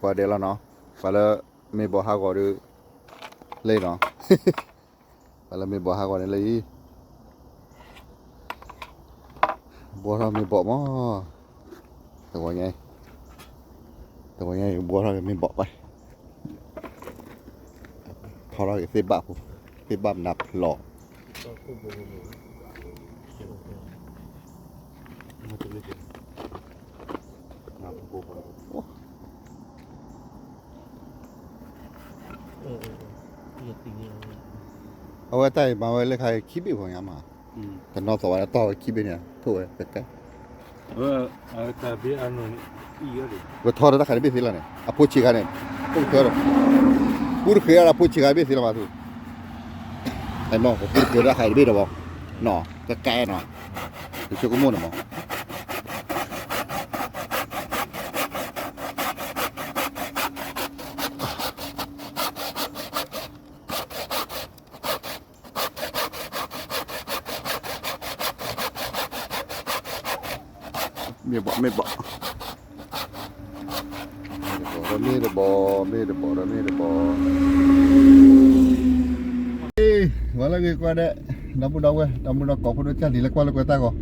ကွၢ်ဒဲးလီၤနီၤ, ပှၤလၢမ့ၢ်ဘီၣ်ဟးဂီၤဒီး လၢနီၤ, ပှၤလၢမ့ၢ်ဘီၣ်ဟးဂီၤန့ၣ်လၢအံၤ, ဘှီထီၣ်မ့ၢ်ဘီၣ်မး, တဂီၤညါ, တဂီၤညါအံၤ ဘှီထီၣ်က့ၤမ့ၢ်ဘီၣ်ဘၣ်, ထီထီၣ်က့ၤသ့ၣ်ဘၣ်ဖိ, သ့ၣ်ဘၣ်မနုၤဖျိး အဝဲတၢ်အံၤမၤဝဲလၢခါအံၤခံဘ့ၣ်ဖိညါမး, တနီၤသီၣ်ဝဲလၢတီၢ်ဝဲခံဘ့ၣ်န့ၣ် ထိၣ်ဝဲကကဲ, ဝဲထီဒီးတၢ်ခါတဘ့ၣ်သ့လီၤန့ၣ် အဖိဆံးခါန့ၣ်, ပူတဃ့ဒီး ပူတဃ့ဒီးအဖိဆံးခါတဘ့ၣ်သ့လီၤမးသူ, အဲမ့ၢ်ပူတဃ့ဒီးတၢ်ခါတဘ့ၣ်ဒီးဘၣ်, နီၤ ကကဲနီၤ, ယဆိကမိၣ်န့ၣ်မး မ့ၢ်ဘီၣ် မ့ၢ်ဘီၣ်, မ့ၢ်တဘီၣ် မ့ၢ်တဘီၣ် မ့ၢ်တဘီၣ်ဒီးမ့ၢ်တဘီၣ်, ဝဲလၢဂ့ၤကွၢ်ဒဲး, ဒီပုၢ်ဒီဝဲၢ် ဒီမုၢ်ဒီကိးဖိဒိၣ်ကၢ်လံၤလၢကွၢ်လၢကွဲတၢ်ဂီၤ,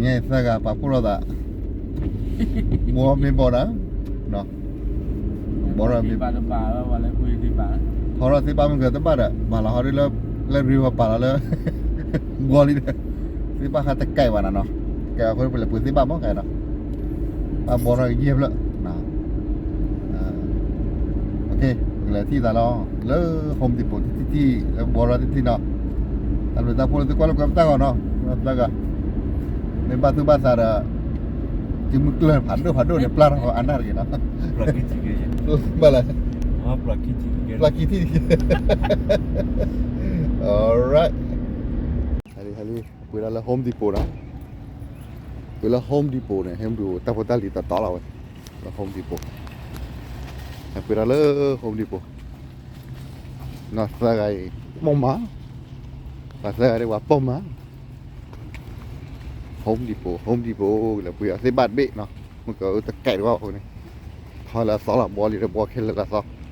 တနံၤအံၤသၢဂၤပာ်ဖှိၣ်လိာ်သး, ဘှီမ့ၢ်ဘီၣ်ဒီး ဘီၣ်ဒီးမ့ၢ်, ထီထီၣ်သ့ၣ်ဘၣ်မ့ၢ်ကတဘၣ်ဒီး ပာ်လီၤဟီဒ်လၢ လၢရ့ဝဲပာ်လီၤလၢ ဘှီလံဒီး သ့ၣ်ဘၣ်ဃးတကဲဘၣ်နၤနီၤ, တကဲအဃိပလဲၤပှ့ၤသ့ၣ်ဘၣ်မ့ၢ်ကဲဒီး, ဘၣ်ဘှီထီၣ်ကယဲၢ်ဖျၢၣ်, ပကလဲၤထံၣ်သးလီၤ လၢ Home Depot ထံထံထံ လၢဘှီထီၣ်ထံထံနီၤ, တၢ်ဘျုးတၢ်ဖှိၣ်လၢသုကွၢ်လၢကွဲပတၢ်ဂီၤနီၤ, သၢဂၤ, မ့ၢ်ဘၣ်သူၣ်ဘၣ်သးဒီး ကမုၢ်ကျၢၢ်ဖးဒိၣ်ဖးဒိၣ်န့ၣ် ပျၢ်ထီၣ်အနၢ်တဂ့ၤနီၤ, ဘၣ်လဲၣ်, ပျၢ်ခံထံၣ်တဂ့ၤ, alright, ဟဲလံ ပှ့ၤဒၣ်လၢ Home Depot နီၤ, ပှ့ၤလၢ Home Depot န့ၣ် Home Depot တၢ်ဖိတၢ်လံၤတီတီလီၤဝဲ, လၢ Home Depot, ပှ့ၤဒၣ်လၢ Home Depot, နီၤသၢဂၤအံၤ ပိာ်မး, ပှၤသၢဂၤဒ်ပှၤပိာ်မး Home Depot, Home Depot လဲၤပှ့ၤအီၤသ့ၣ်ဘၣ်တဘ့ၣ်နီၤ, မ့ၢ်ကတကဲတဝီအဃိန့ၣ်, ထီလၢအသီလီၤ ဘှီလံဒီးဘှီခဲလၢာ်လၢအ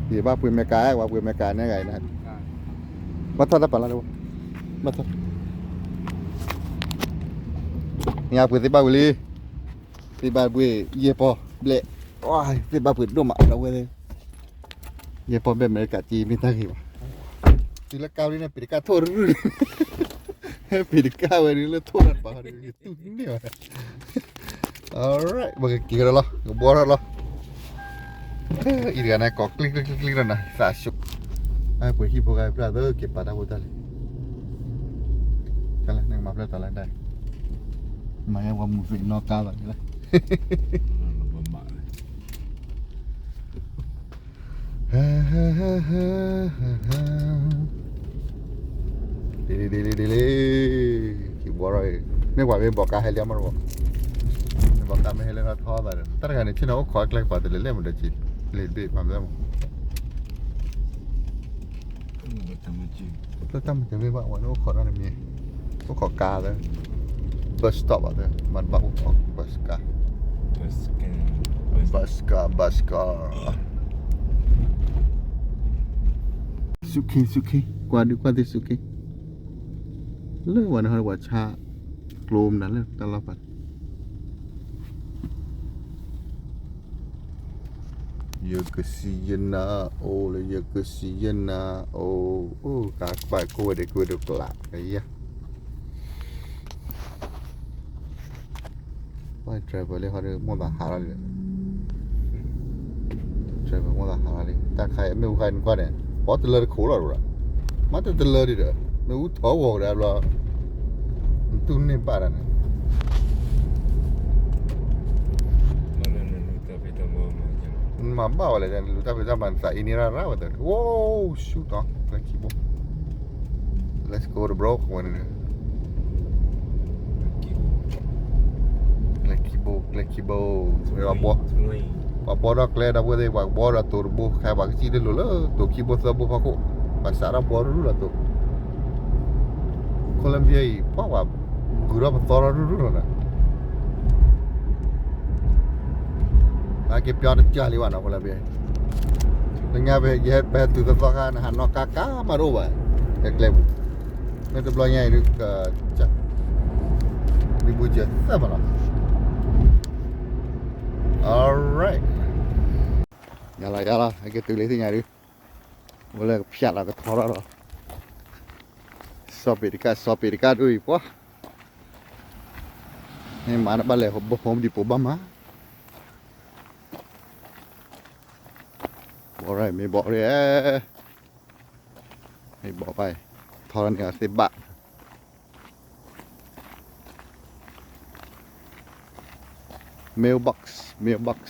သီ, ယဘၣ်ပှ့ၤအမဲရကၤ ပှၤပှ့ၤအမဲရကၤန့ၣ်ဂၤအံၤန့ၣ်, ဘၣ်ထီၣ်တၢ်ပာ်လီၤ, ဘၣ်ထီၣ်, ညါပှ့ၤသ့ၣ်ဘၣ်ဝံၤလံ, သ့ၣ်ဘၣ်ပှ့ၤယဲၢ်ပီၢ်ဘျဲၣ်, သ့ၣ်ဘၣ်ပှ့ၤဒိၣ်မးဒီးဝဲ ယဲၢ်ပီၢ်ဘျဲၣ်အမဲရကၤက့မ့ၢ်တၢ်ဂ့ၤဘၣ်, တုၤလၢကါဝဲန့ၣ် ပ့ၤတကၢ်ထိၣ်ရူၢ်, ပ့ၤတကၢ်ဝဲဒ်လၢထိၣ်တၢ်တပၤဒီး တူၢ်န့ၢ်ဘၣ်, alright ပကက့ၤကဒီးလီၤ ကဘှီထီၣ်လီၤ, အံၤတဂၤန့ၣ် ကိးကျံကျံကျံကျံလီၤနၤ သးဆူၣ်, အပှ့ၤဟံၣ်ဖိဂၤဖျၢၣ်သၢက့ၤပာ်တၢ်ဖိတၢ်လံၤ, ကလဲၣ် နကမၤဖျၢၣ်တီၤလၢဒၣ်, မၤညါပှၤမူၤသ့ၣ်နီၣ်ကါဘၣ်န့ၣ်လီၤ ဒ်လံ ဒ်လံ ဒ်လံ, က့ၤဘှီထီၣ်အံၤ, မ့ၢ်ပှၤမ့ၢ်ဘီၣ်ကါဟဲလံမးတဘၣ်, မ့ၢ်ဘီၣ်ကါမ့ၢ်ဟဲလၢထီထီသးဒီး တၢ်တဂၤန့ၣ် ဆ့ၣ်နီၤအိၣ်ခိးကျဲကပၤတလဲၤလဲၣ်မးဒီးက့ၤ, လ့ၣ်တဘ့ၣ်မးမ့ၢ်မး, တၢ်မ့ၢ်တမ့ၢ်ဘၣ်ဝဲန့ၣ်အိၣ်ခိးတၢ်တမံၤ, အိၣ်ခိးကါလၢ bus stop ဘၣ်သၢ, မ့ၢ်တဘၣ်အိၣ်ခိး bus ကါ, bus ကါ bus ကါ ဆူၣ်ခ့ ဆူၣ်ခ့ ကွၢ်ဒုးကွၢ်သ့ၣ်ဆူၣ်ခ့, လၢပှၤန့ၣ်ဟီဒီးပှၤဆါကျိမနုၤလၢတၢ်လီၢ်ပာ်, ယကစံးယနၤအိၣ်လၢ ယကစံးယနၤအိၣ်, အိၣ်ကးကပၤ ကိးဝဲဒၣ်ကိးဝဲဒၣ်ကျး ကယၤ driver လၢဟီဒီး မိၢ်သးဟးလီၤလံ, driver မိၢ်သးဟးလီၤလံ, တၢ်ခါအံၤ မ့ၣ်အူခါအံၤနကွၢ်န့ၣ် ပီတလၢတခိၣ်လီၤတအိၣ်ဒီး, မ့ၢ်တတလၢဒံးဒီး မ့ၣ်အူထီၣ်ဂီၤကဒါဘျီ, နတူၢ်န့ၢ်ဘၣ်ဒၣ်န့ၣ် နမၤဘၣ်ဝဲလဲၣ် နလူၤတၢ်ဖံးတၢ်မၤ နသးအံၤန့ၢ်ရၣ်ရၣ်ဝဲသၢ, အိၣ် ဆူၣ်တီၤ ကျဲခံဘိ Let's go the bro ဝဲန့ၣ်, ကျဲခံဘိ ကျဲခံဘိ, ပှၤဘှီထီၣ်ကျဲဒီပုၢ်ဝဲၢ်သ့ၣ် ပှၤကဘှီဒီးတိၤတဘိ ခဲပှၤကစံၣ်တလိၤလၢတိၤခံဘိသၢဘိဖီခိၣ်, ပှၤစးထီၣ်ဘှီရူၢ်ရူၢ်လီၤတိၤ, Colombia အံၤ ပှၤဂုၤထီၣ်ပသီထီၣ်ရူၢ်ရူၢ်လီၤနၤ အက့ၤပၠီတကၢ်လံဘၣ်နီၤ ဖိလၢဘ့ၣ်, လၢညါဖဲယဟဲပဟဲတုၤသသီခါ နဟးနီၣ်ကါကါမးတအိၣ်ဘၣ်, ကဲကျဲပူၤ, မ့ၢ်တဘျီညါအံၤဒုး, ဒ်ဘူးစၢၤသၢမးလီၤ, alright, ယၤလီၤယၤလီၤ အက့ၤတုၤလံသ့ၣ်ညါဒုး, ဝဲလၢကဖျးလီၤကထီထီၣ်လီၤ, စီၤပ့းတကၢ် စီၤပ့းတကၢ်ဒိၣ်အံၤပှၤ, မ့ၢ်မၤတဘၣ်လဲၤ Home Depot ဘၣ်မး ဘီရၢ်မ့ၢ်ဘီရၢ်, မ့ၢ်ဘီဘၣ်, ထီန့ၢ်အီၤသ့ဘၣ်, mailbox, mailbox,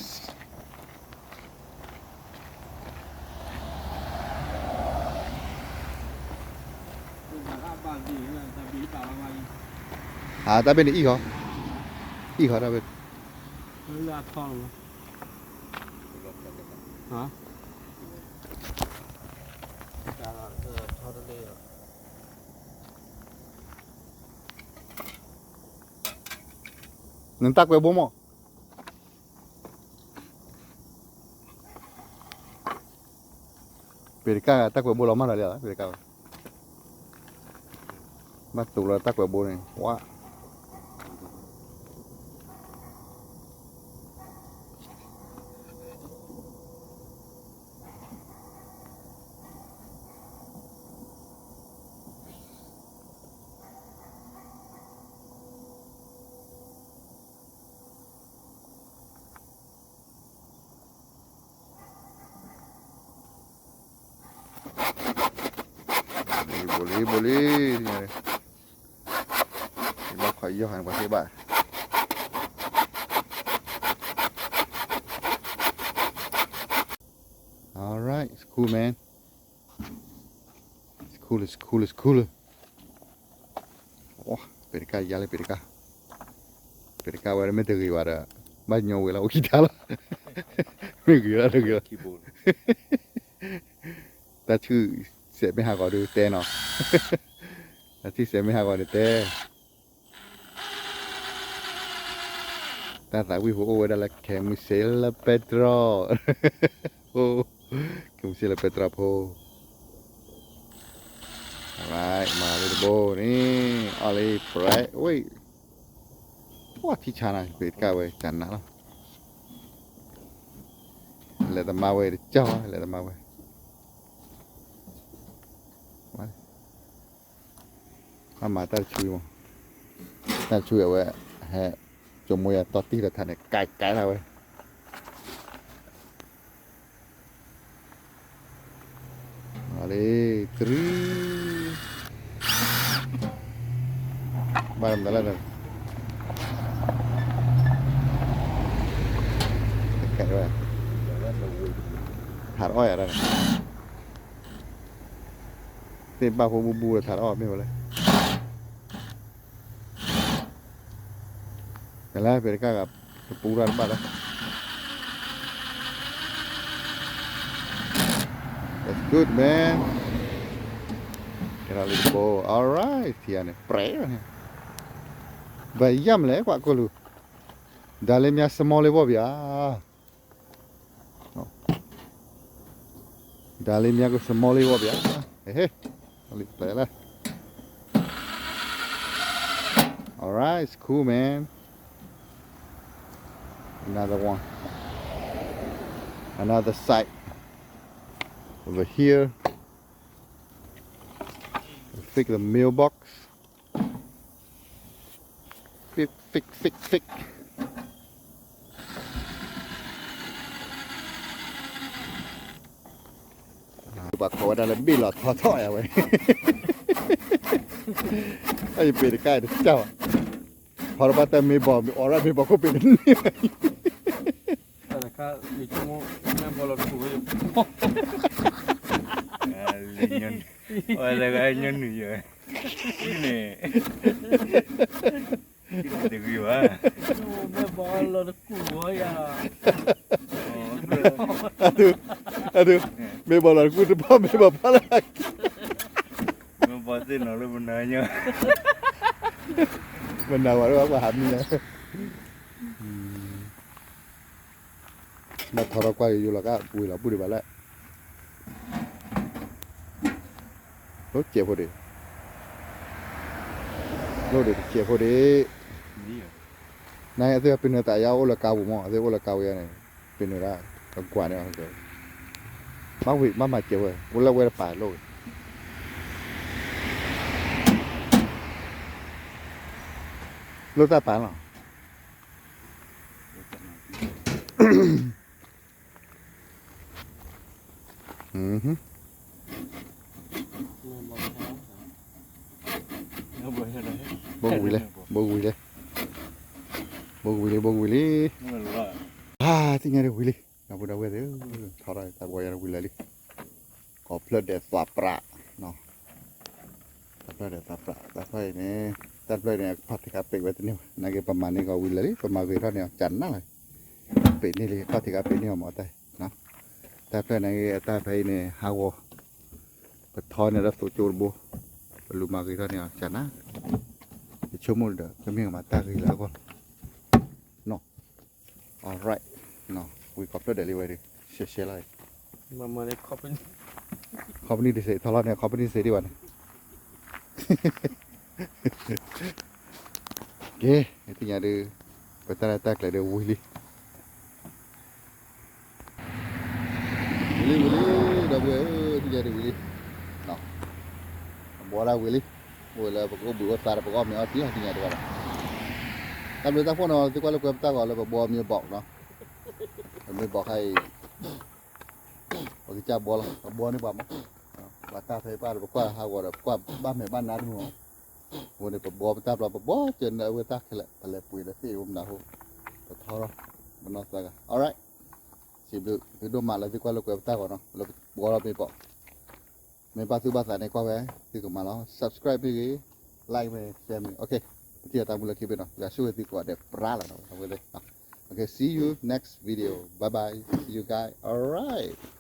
ဟးတၢ်ဘ့ၣ်န့ၣ်အံၣ်ဟီ, အံၣ်ဟီတၢ်ဘ့ၣ်, နတၢ်ကွဲဘိမး, ပ့းတကၢ်တၢ်ကွဲဘိလီၤမၢ်လီၤလံ, ပ့းတကၢ်ဝဲ, ဘၣ်တူၢ်လီၤတၢ်ကွဲဘိန့ၣ် ဝါ ဘိလံ ဘိလံ, ဘၣ်ခီယီၢ်ဟးန့ၣ် ပှၤသ့ဘၣ်, alright, it's cool, man, it's cool, it's cool, it's cool, ပ့းတကၢ်ယါလၢပ့းတကၢ်, ပ့းတကၢ်ဝဲမ့ၢ်တဂ့ၤဘၣ်ဒီး, ဘၣ်ညီဝဲလၢအိၣ်ခံတၢ်လီၤ, မ့ၢ်ဂ့ၤလၢတဂ့ၤလီၤ, တၢ်ဆူၣ်စဲးမ့ၢ်ဟးဂီၤဒုးတဲနီၤ, တၢ်ဆူၣ်စဲးမ့ၢ်ဟးဂီၤဒုးတဲ တၢ်သးဝံၣ်ဖိအိၣ်ဝဲဒၣ်လၢ ခဲမုၢ်စ့လၢပဲတြီ, ခဲမုၢ်စ့လၢပဲတြီဖိ, မၤလၢတဘိန့ၣ် အီၣ်လၢ press ဝဲ, ပှၤထံဆါနၤ ပ့းတကၢ်ဝဲ ကနၤလီၤ, လဲၤသမါဝဲတကၢ်ဘၣ် လဲၤသမါဝဲ အမၤတၢ်တဆူမး, တၢ်တဆူအဝဲ, ဟဲ, ကၠိမိၢ်ယၤတီၢ်တံၢ်လီၤထးန့ၣ် ကဲကဲလီၤဝဲ, လၢ, တရံ, ဘၣ်မတၤလဲၣ်, ကဲဝဲ, ထးအီၣ်ယၤဒၣ်န့ၣ် သ့ၣ်ဘၣ်ဖိဘူၣ်ဘူၣ်ဒီးထးအီၣ်မ့ၢ်ဝဲလဲၣ်, ကလဲၣ် ပ့းတကၢ်ဂၤ တပူၤတၢ်တဘၣ်လၢ, That's good, man. ကဲထီၣ်လံတဘိ, alright, ထံၣ်ဧါန့ၣ် ပြဲးလီၤန့ၣ်, ဘၣ်ယၢ်မလဲၣ် ကွၢ်ကိၣ်လူၤ, ဒါလေးများ small လေးပေါ့ဗျာ. ဒါလေးများကို small လေးပေါ့ဗျာ. ဟဲ့ဟဲ့, အလီၢ်ဖဲလဲၣ်. All right, it's cool, man. Another one. Another side. Over here. Fix the mailbox. Fix, fix, fix, fix. ဘၣ်ခိးဝဲဒၣ်လၢဘ့ၣ်လီၤထီထီၣ်ယၤဝဲ, အယပ့းတကၢ်တကၢ်ဘၣ်, ဖီတဘၣ်တၢ်မ့ၢ်ဘီၣ် မ့ၢ်အိးရၣ်မ့ၢ်ဘီၣ်ခိၣ်ပ့းတန့ၢ်ဘၣ်. တခါ, ယဆိကမိၣ်, မ့ၢ်ဘီၣ်လီၤတကူၣ်ဝဲ, လၢညါနုၢ်ယၤ, န့ၣ်, တဂ့ၤဘၣ်, မ့ၢ်ဘီၣ်လီၤတကူၣ်ဝဲယၤ, အဒု, အဒု, မ့ၢ်ဘီၣ်လီၤတကူၣ်တဘၣ် မ့ၢ်ဘီၣ်ဖီလာ်က့ၤ, မ့ၢ်ဘီၣ်သ့ၣ်နီၣ်လၢမနၤညါ, မနၤဝဲလၢပှၤဟးမံလၢ အ ဘၣ်ထီထီၣ်ကွၢ်ယိယိလီၤကဝံၤလီၤဘူၣ်ဒံးဘၣ်လၢ လိၣ်စဲးဖိဒံး, လိၣ်ဒံးတစဲးဖိဒံး, နအသုပ့ၤနုာ်သးယါအိၣ်လၢကါပူၤမး အသုအိၣ်လၢကါပူၤယါန့ၣ်, ပ့ၤနုာ်ဒၣ်, ပကွၢ်န့ၣ်, ဘၣ်ဝံၤဘၣ်မၤစဲးဖိ, အိၣ်လၢဝဲတပၤလိၣ်, လိၣ်တၢ်ပာ်လီၤ. ဘိကဝံၤလံ, ဘိကဝံၤလံ, ဘိကဝံၤလံ, ဘိကဝံၤလံ, သ့ၣ်ညါဒ်ဝံၤလံ, ဒီပုၢ်ဒီဝဲၢ်သ့ၣ်, ထီထီၣ်တၢ်ကဝီၤယါဝံၤလၢာ်လံ, ကိးဖျၢၣ်ဒဲးသွးပြး, တၢ်ဖျၢၣ်ဒဲးသွးပြး တၢ်ဖျၢၣ်အံၤန့ၣ်, တၢ်ဖျၢၣ်အံၤန့ၣ် အခီၣ်ထံးခါပံးဝဲတန့ၢ်ဘၣ်, နာ်က့ပမၤန့ၢ်ကီးဝံၤလၢာ်လံ, ပမၤဂ့ၤထီၣ်န့ၣ် ကနၣ်လီၤ, ပံးန့ၢ်လံ အခီၣ်ထံးခါပံးန့ၢ်အီၤမးတၢ်, တၢ်ဖျၢၣ်နာ်က့ အတၢ်ဖဲအံၤန့ၣ် ဟးဂီၤ, ပထီန့ၢ်ဒီးသိကၠိတဘိ, ပလူၤမၤဂ့ၤထီၣ်န့ၣ် ကနၣ်, ယဆိကမိၣ်ဒီး ကမ့ၢ်ကမၤတၢ်ဂ့ၤလၢအဂီၢ်လီၤ. Alright, ဝံၤကိးဖျၢၣ်ဒဲးလံဝဲဒၣ်, ရှဲရှဲလီၤ, ခီပနံၣ်တစဲး ထီလီၤန့ၣ် ခီပနံၣ်တစဲးဒံးဘၣ်န့ၣ်, ကဲ, သ့ၣ်ညါဒ်, ပတၢ်ရဲၣ်တၢ်ကျဲၤဒ်ဝံၤလံ ဝံၤလံဝံၤလံ, ဒီပုၢ်ဝဲၢ်ဧၢ, သ့ၣ်ညါဒ်ဝံၤလံ, ပဘှီဒၣ်ဝံၤလံ, အိၣ်ဝဲလၢပကအိၣ်ဘှံးအိၣ်သါဒီး ပကအီၣ်မ့ၤအီထံလီၤ သ့ၣ်ညါဒ်ဝဲဒၣ်, တၢ်ဘျုးတၢ်ဖှိၣ်နီၤ သုကွၢ်လၢကွဲပတၢ်ဂီၤလၢပဘှီမ့ၤဘီၣ်နီၤ, ပမ့ၢ်ဘီၣ်ခါအံၤ ပကစၢ်ဘှီလီၤ ပဘှီန့ၢ်ပှၤမး, ပှၤတၢ်ဖဲအံၤဘၣ်ဒီး ပကွၢ်ဟးဂီၤဒီး ပကွၢ်ဘၣ်မဲာ်ဘၣ်နါတမုာ်, အဃိန့ၣ် ပဘှီပတၢ်ဘျီ ပဘှီကၢနၢအဝဲတၢ်ခဲလၢာ် ပလဲၤပှ့ၤဒီးသ့ၣ်အိၣ်မနုၤအဃိ, ပထီထီၣ်, ပနီၢ်သးဂၤ alright, sibling သုဒိၣ်မးလၢသုကွၢ်လၢကွဲပတၢ်ဂီၤနီၤ လၢပဘှီလီၤမ့ၤဘီၣ်, မ့ၢ်ဘၣ်သူၣ်ဘၣ်သးန့ၣ်ကွၢ်ဝဲ, သုကမၤလီၤ subscribe မ့ၢ်ဂ့ၤ, like မ့ၢ်ဂ့ၤ share မ့ၢ်ဂ့ၤ, okay, ပထံၣ်တၢ်မူလၢခံဘ့ၣ်နီၤ ယွၤဆိၣ်ဂ့ၤသုကိးဂၤဒဲးပြးလီၤနီၤ okay, see you next video, bye bye, see you guys, alright.